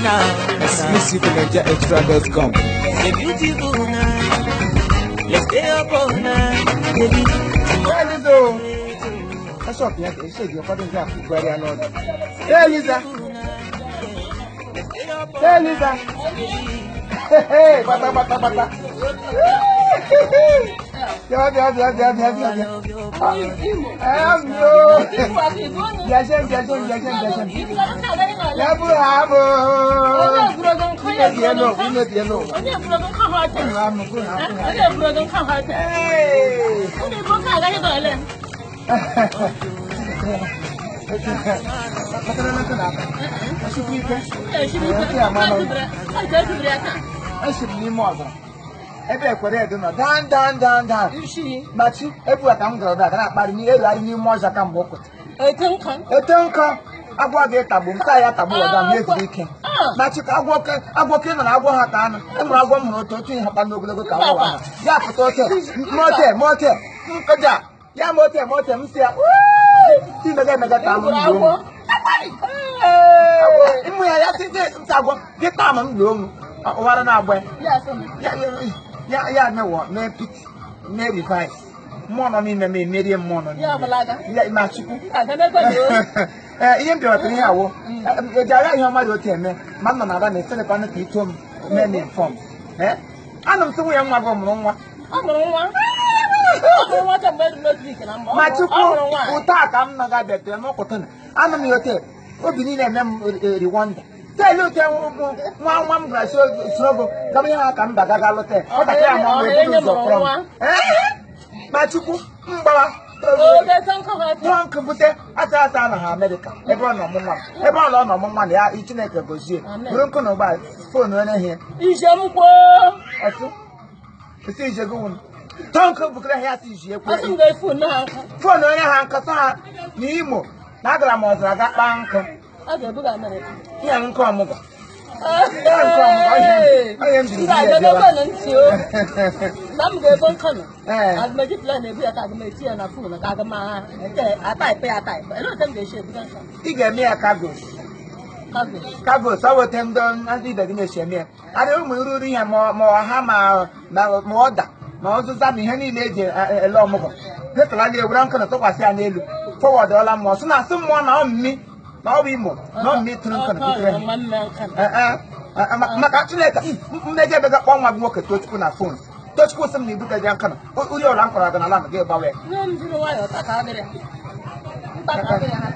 now. Exclusive NigerExtra.com. It's a beautiful night. Let's stay up all night, baby. Eliza o. Bishop ya ka esi ụfọdụ ndị akwụkwọ ya n'ọdụ. Eliza. Eliza. Hey, gbata gbata gbata. Bịa bịa bịa bịa bịa bịa bịa. Amio. Bịa shem bịa shem bịa shem bịa shem. Ya bụ ha bụ. Imebie n'ụwa imebie n'ụwa. Bụrụ ha mụ bụrụ ha bụrụ ha. Hey. Esi m n'ime ọzara ebe ekwere edo nọ dan dan dan dan machi ebu ka m gara ọbịa na-akparị erugharị n'ime ọzọ ka mgbe ụkụta ete nkọ agwọ ga-etagbu m taa ya tagbu ọda m ezuru ike machi ka agwọ ke nọ na agwọ ha ka anụ enwere agwọ m hụrụ otu otu ihe kpa n'ogologo ka agwọ ha ya pụta ote mote mote nkụja ya mote mote m si ya imega emega ka m gbuo m mmụ ya ya site nta agwọ gị taa m gbuo m ụwara na-agba ya ya mewọ mee piti mee rivise mmụọ nọ n'ime m emerie mmụọ nọ n'ime ma chukwu ee ihe m bịawatara ihe awụ eji agha ihe ọma dị otu eme ma m nọ na ada na eselekwanụ ka ito m mee m infọm anụ m sị nwunye nwa gị mụrụ nwa ma chukwu ụtọ a ka m nọ ga-abịa n'ụkụtụ na anụ m ya ote obi niile eme m riwọnda tell you tell nwa nwa m gara soro gaba ihe ha ka m baga ga lụta nwatakịrị ama m eburu ụzọ kpọrọ m ma chukwu mgbawa nwa nkụ bute ata ata na ha Amerịka ebe ọ nọ mụ nwa ebe ọ nọ nọ mụ nwa na ya Chineke gozie buru nkụ na ụgbọ foonu onye ihe ọtụ esi ije gị wụ tọnkụ bukere ha ya si iji ekwe foonu onye ha nkọta ha na Imo na agara m ọzara ga kpaa nkụ ihe nkụ ọmụgwọ Na m ga-ebo nkọ nọ aga m eji plan ebu ya ka aga m eti ya na fon ka aga m ataịpụ ya ataịpụ ele otu m ga-esi ebuga nkọ. Ị ga-eme ya kagos kagos ọ weta ndị ibe gị na-esi eme ya adị ụmụ iruru ihe ma ọha ma ọda ma ọzụza ma ihe niile eji ele ọmụgwọ detala ya ewere nkụ na tụkwasị ya n'elu fọwọdụ ọla mmụọ sị na asụ mmụọ na ọmmi na ọ bụ Imo na ọmmi tụrụ nkụ na butere ha maka Chineke mmejọ ebe ga kpọọ nwa gị nwoke Tochukwu na fon Tochukwu sị m na ibute ja nkụ na uri ọla m kọrọ gị n'ala gị gbawe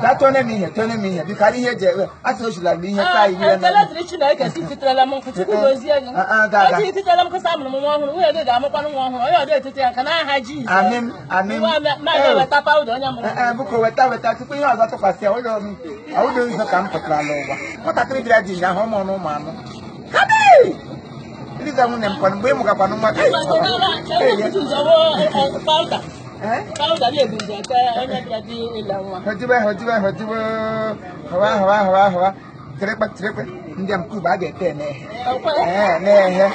ya tone m ihe tone m ihe biko adị ihe eji ewe asị ojila m ihe taa ihe ekele dịrị Chineke si titerela m nkụ Chukwu gozie gị eji titerela m nkụ sa amụrụ m nwa ọhụrụ nwunye gị ga-amụkwanụ nwa ọhụrụ onye ọdị etiti ya nka n'aha Jizọs amịm amịm ma weta pawuda onye mụrụ bụko weta weta tupu ihe ọzọ tụkwasị ya ụlọ ụzọ ka m pụtara n'ụwa nwatakịrị bịara ji ụnyaahụ ụmụ ọnụ ụmụ anụ Eliza nwunye m kwanụ mgbe ị mụgakwanụ nwa hojiwe hojiwe hojiwe hụwa hụwa hụwa hụwa tirekpe tirekpe ndị m kuba a ga-ete n'ehe n'ehe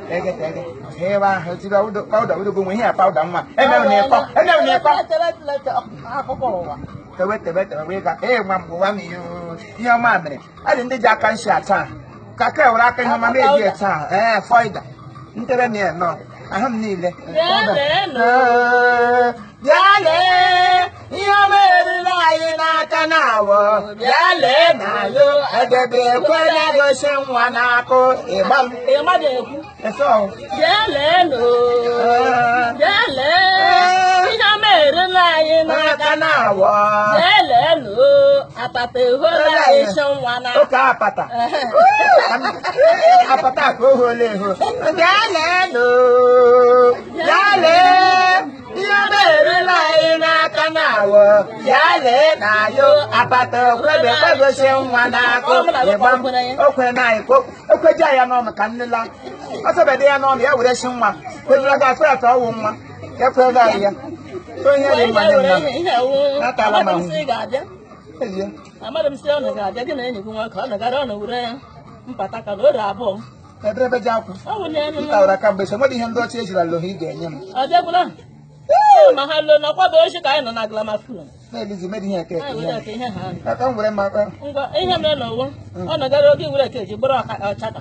tege tege hewa hojiwe pawuda udogo nwe ihe ya pawuda nwa emewu na ịkọ emewu na ịkọ tewe tewe tewe wee ga ee nwa m gụwa m ihe ọma mere adị ndị ji aka nshi acha ka ka ewere aka ihe ọma na-eji echa ee fọida ntere na ya nọ ahụ m niile bịa lee ihe ọma erila anyị n'aka na-awọ bịa lee na yo edebe ekwela gosi nwa n'akụ ịgba m bịa lee nụ bịa lee ihe ọma erila anyị n'aka na-awọ bịa lee nụ apata ehola anyị si nwa n'aka oke apata apata ka o hola eho bịa lee nụ bịa lee ihe ọma erila anyị n'aka na-awọ bịa lee na yo apata okwebe kwegosi nwa n'akụ ịgba m okwe na anyị ka okweji ya n'ọnụ ka nne la ọsọbede ya n'ọnụ ya were si nwa kwejiri ga afọ atọ ọwụ nwa ya kwere anyị ya so ihe dị mma nye mmadụ Natala m ahụ. Amadị m sị ọ na ga-abịa gị na enyi gị nwoke ọ nagara ọ na were mpata ka na ore abụọ Ebere ji akwụ ọ wụ n'elu m tawara ka mgbe so nwere ihe ndị ọcha ejiri ala ohi ị ga-enye m ọ bịagwụla Ma ha loo na kwaba ochi ka anyị nọ na grammar school. Na-elizi medi ihe eke. Anyị were eke ihe ha anyị. Aka m were ma Ngwa ihe mere na owu ọ nọgara oge were eke ji bụrụ ọchaka.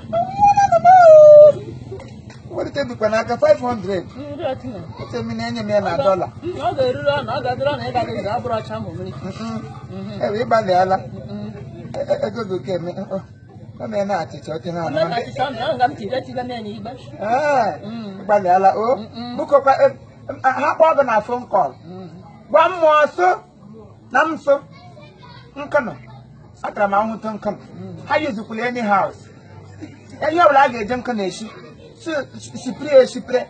Welite bikwa n'aka 500. Nri otu na. Otu emi na-enye m ya na dọla. Ọ ga-eruru ọnụ, ọ ga-adịrị ọnụ ịga gị ọ bụrụ ọcha ma mmiri. Ewe ịgbalịala. Ego gị oke eme. Ọ mee na achịcha oche na Ome na achịcha ọnụ, ọ nga m tiri etiga m ya n'igbe. Ee, ịgbalịala o. Bukokwa ha kpọọ gị na phone call. Gwa mmụọ so na m so nkụnụ. Atara m ahụhụ nkụnụ. Ha yuzukwula any house. Ihe ọbụla a ga-eji nkụ na-esi. Sipre esipre.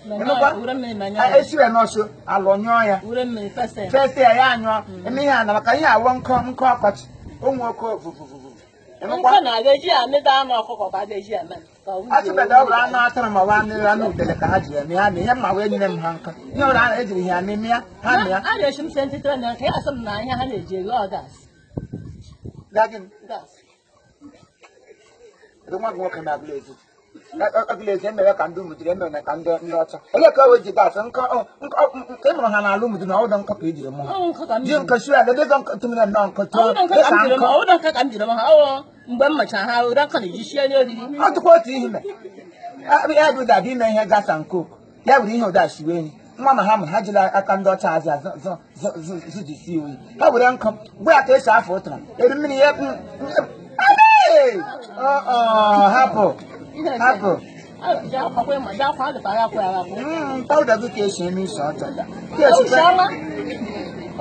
Ịnụkwa? Ure mmiri ma anya. Esiwe n'ọsọ alụ nyụọ ya. Ure mmiri fesa ya. Fesa ya ya anyụọ. Eme ihe a na maka ihe awọ nkọ nkọ ọkọchị. Ụmụ oke ofufufufu. Ịnụkwa? Nkụ na aga-eji ya amịta anụ ọkụkọ ka a ga-eji ya eme. Ka ọ wụzie Atụbeda ọ bụrụ anụ atụrụ ma ọ bụ anụ anụ udele ka ha jiri eme ha na ihe mma wee nyere m ha nkọ. Ihe ọbụla a ejiri ha eme ya ha na ya. A na-echi m sentịtịrị na nke ya asị m na ihe ha na-eji eghe ọ gas. Gaa gịnị? Gas. Kedu nwa gị nwoke na agụla ezi? Agụla ezi emere ka ndị umudiri emere na ka ndị ndị ọcha. Olee ka o wee ji gas nkọ nkọ nke ị mụrụ ha n'ala umudiri na ọwụdọ nkọ ka e jiri mụ ha. Ọ nkụ ka m Ji jiri. nkọ siwe ala dịzọ nkọ tụmere nnọọ nkọ tụọ Ọwụdọ nkụ dịka ka m jiri m nkọ. ọwụdọ nkụ ka m jiri m ha ọwụ mgbe m mechara ha ụdọ nkụ na-eji sie n'oriri. Ọ tụkwa otu ihe mere. Ya bụ ụda bụ ime ihe gas and coke. Ya were ihe ụda siwe nri. Nwa ma ha ma ha jiri aka ndị ọcha azụ azụ zụjisi oyi. Ha were nkụ gwa ya ka esi afọ ụtara. Eru mmiri ya Ee! Ọ, ọ, hapụ hapụ. Ji akwa kwa ịma ji akwa adịkwa ya akwa ya akwa. Pawuda gị ka esi eme isi ọcha. Ka Osi esikwa ọma.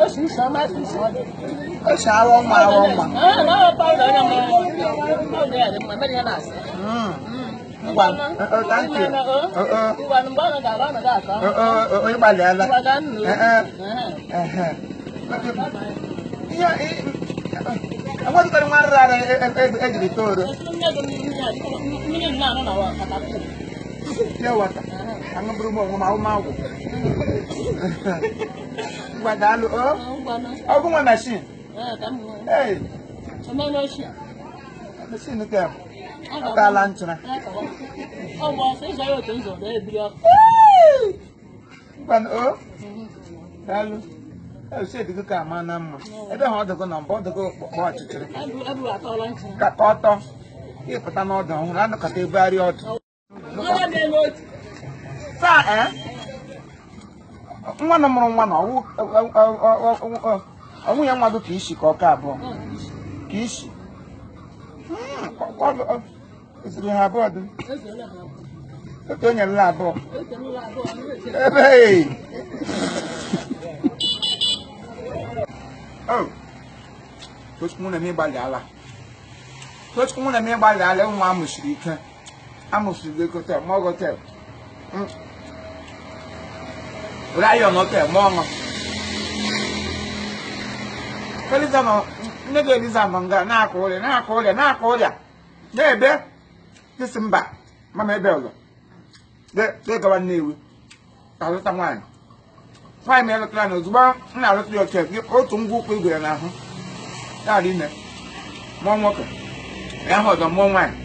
Osi isi ọma esi isi ọdị. esi awọ mma awọ mma. Ee, na ọ pawuda onye mụrụ pawuda ya dị mma mere ya na-asị. Ngwa, thank you. Ọ, Ngwa mgbe ọ ga-ara ọ ga-akọ. ọ, ọ, ọ, ịgbalịala. Ngwa gaa nnu. Ee, ee. Ehe. Ihe enwetụtara nwa nrara ejiri too oro. Mmiri m na-anọ na katapil. Pure water. Aṅụburu m onwe m ahụ m agwụ. Ngwa daalụ o. Ngwanụ. Ọgwụ nwe machine. Ee, ka m nwee. Ee, Omena ochie. machine nke a ọ taala nchara. Ọ bụ ọsọ ịzọ ya otu nzọ na-ebiri ọkụ. Ngwanụ o. Daalụ. Ee, shade gị ka ama na mma. Ebe ha ọdụgụ na mbụ ọdụgụ kpọọ ọchịchịrị. Ebu atọọla nchara. Ka ka ọtọ. Ịpụta n'ọdụ ọhụrụ anọkọta ebugharị ọdụ. Onye na-eme otu. Taa ee. Nwa na mụrụ nwa na ọwụ nwunye nwa gị ka isi ka ọka abụọ. Ka isi. Ezuru ha abụọ dị. Otu onye nla abụọ. Ebe Oh. Tochukwu nwunye m ịgbalị ala. Tochukwu nwunye m ịgbalị ala nwa amụsiri ike. Amụsiri gị hotel, mụọ hotel. Were ayọ hotel, mụọ ọṅụ. Eliza nọ, nne gị Eliza nọ nga na-akọ ụrịa, na-akọ ụrịa, na-akọ ụrịa. Na-ebe isi mba, mama ebe ọzọ. De gawa Nnewi, ka lụta nwaanyị. Nwaanyị ma elụtara na ozugbo m na-alụta ya otu otu ngwa ụkwụ igwere n'ahụ. Ya dị ime, mụọ nwoke, ya hụ ọzọ mụọ nwaanyị.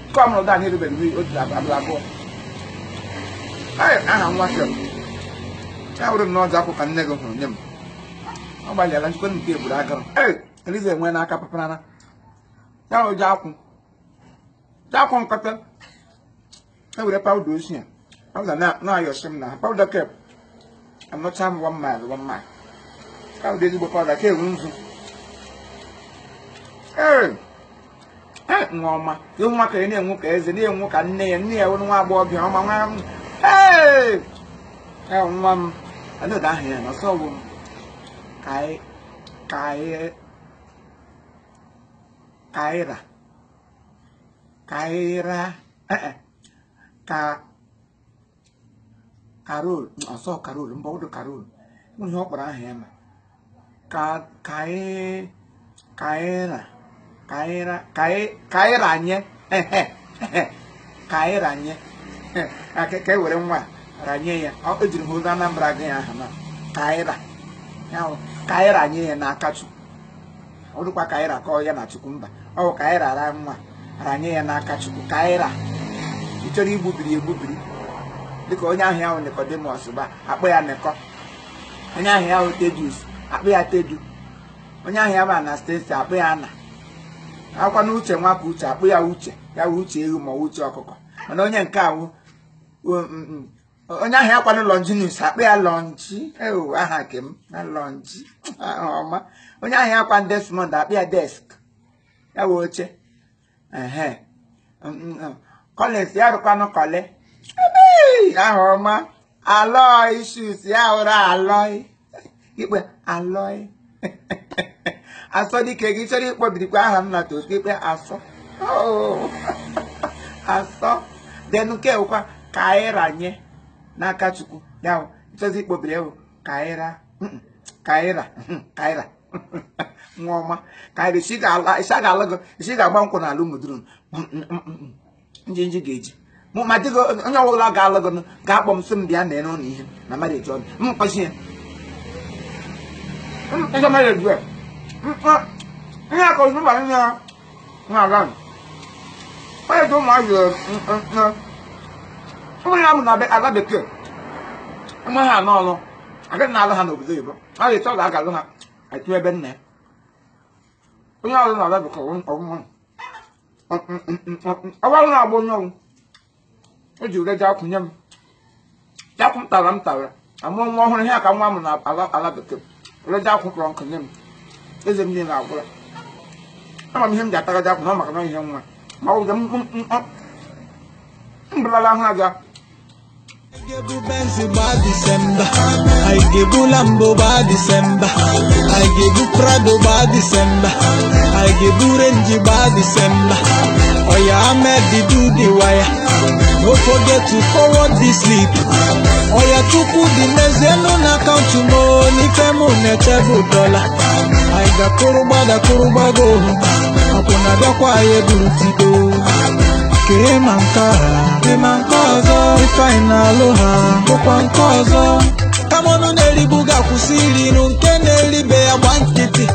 Nke ọ mụrụ daa na-erubeghị otu abụọ abụọ. Ee, aha nwa sịrị. Ya wụrụ m n'ọzọ akwụ ka nne gị hụrụ nye m. Ọ gbalịala njikọ nke egburu agụrụ. Ee, Eliza enwe n'aka paparana. Ya wụ ji akwụ. Ji akwụ nkọta. E were pawuda osi ya. Pawuda na-ayọsị m na ha. Pawuda kep. Anọcha m 1 mile 1 mile. Pawuda ezigbo pawuda ka ewu nzu. Ee. Ee, nwa ọma. Ihu nwa ka ya na-enwu ka eze na-enwu ka nne ya nne ya wụrụ nwa agbọghọbịa ọma nwa m. Ee! Ee, nwa m. Anọdụ ahụ ya na ọsọ wụ m. Kaira Kaira ka Karol ọsọ Karol mba ọdụ Karol ihe ọ kpọrọ aha ya ma ka Kaira Kaira Kaira nye Kaira nye ka e were nwa ranye ya ọ ejiri m ụzọ Anambra gị ya aha na Kaira ka anyị ranye ya n'aka Chukwu. Ọ dịkwa ka anyị rakọọ ya na Chukwu mba. Ọ bụ ka anyị rara nwa ranye ya n'aka Chukwu ka anyị ra. Ị chọrọ igbubiri egbubiri dịka onye ahụ ya bụ Nicodemus gba akpọ ya Nịkọ. Onye ahụ ya wụ Tedus, akpụ ya Tedu. Onye ahụ ya bụ Anastasia, akpụ ya Ana. Akwa na Uche nwa ka Uche, akpụ ya Uche, ya wụ Uche ewu ma ọ wụ Uche ọkụkọ. Mana onye nke awụ onye ahụ ya kwanụ Longinus, akpụ ya Longi. Ewu aha nke m na Longi, aha ọma. Onye ahụ ya kwa Desmond, akpụ ya Desk, ya wụ oche. Ehe. Collins ya rụkwanụ Kọle. Ebee, aha ọma. Aloysius ya wụrụ Aloy, ikpe Aloy. Asọ dike gị chọrọ ịkpọbirikwa aha m na totu ikpe asọ. Oh, asọ. Then nke wụkwa ka anyị ranye n'aka Chukwu, ya wụ chọzi ikpobiri ewu kaira, kaira, kaira, nwa ọma kaira. Isi ga-alụ gị, isi ga-agba nkwụ n'ala ụmụduru njinji ga-eji mụ ma dịghị onye ọbụla ga-alụ gị ga-akpọ m sị m bịa mere ụlọ ihe na marriage ọnụ m kpọchi ya ndị marriage a ihe aka ozugbo ma ihe na ala onye dị ụmụazị ụmụ ya mụ na ala bekee ụmụ ha anọ ọlụ agaghị na-alụ ha n'obodo oyibo, a ga-eche ọ ga-agalụ ha etu ebe nna ya onye ọrụ na ala bekee ọgwụgwụ ọwarụ na-agba onye ọnwụ o ji ure ji akwụ nye m ji akwụ m tara m tara amụọ nwa ọhụrụ ihe a ka nwa m na ala bekee ure ji akwụ kpọrọ nkụ nye m eze m niile agwụla. Ama m ihe m ji ataga ji akwụ na ọ maka na ihe nwa ma ọ bụ m bụlala ahụ aja. Anyị ga-ebu Benz gbaa Disemba, anyị ga-ebu Lambo gbaa Disemba, anyị ga-ebu Prado gbaa Disemba, anyị ga-ebu Range gbaa Disemba. Oya Ahmed do the wire, no forget to forward the slip. Oya Chukwu dị mezienụ na account mo n'ife mụ na-eche bụ dọla. Anyị ga-akụrụ gbada kụrụ gbago, akwụna bịakwa anyị eburu tigo. Kee ma nke a, kee ma nke ọzọ, ife anyị na-alụ ha bụkwa nke ọzọ. Kama ọnụ na-erigbu ga-akwụsị irinu nke na-eribe ya gba nkịtị.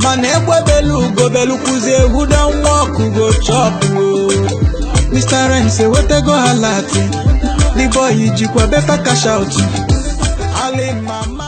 Mana egbe belu ugo belu kwụzi egwu don work go chop o. Mr. Rhymes ewetego ha lati, the boy jikwa better cash out. Ali mama.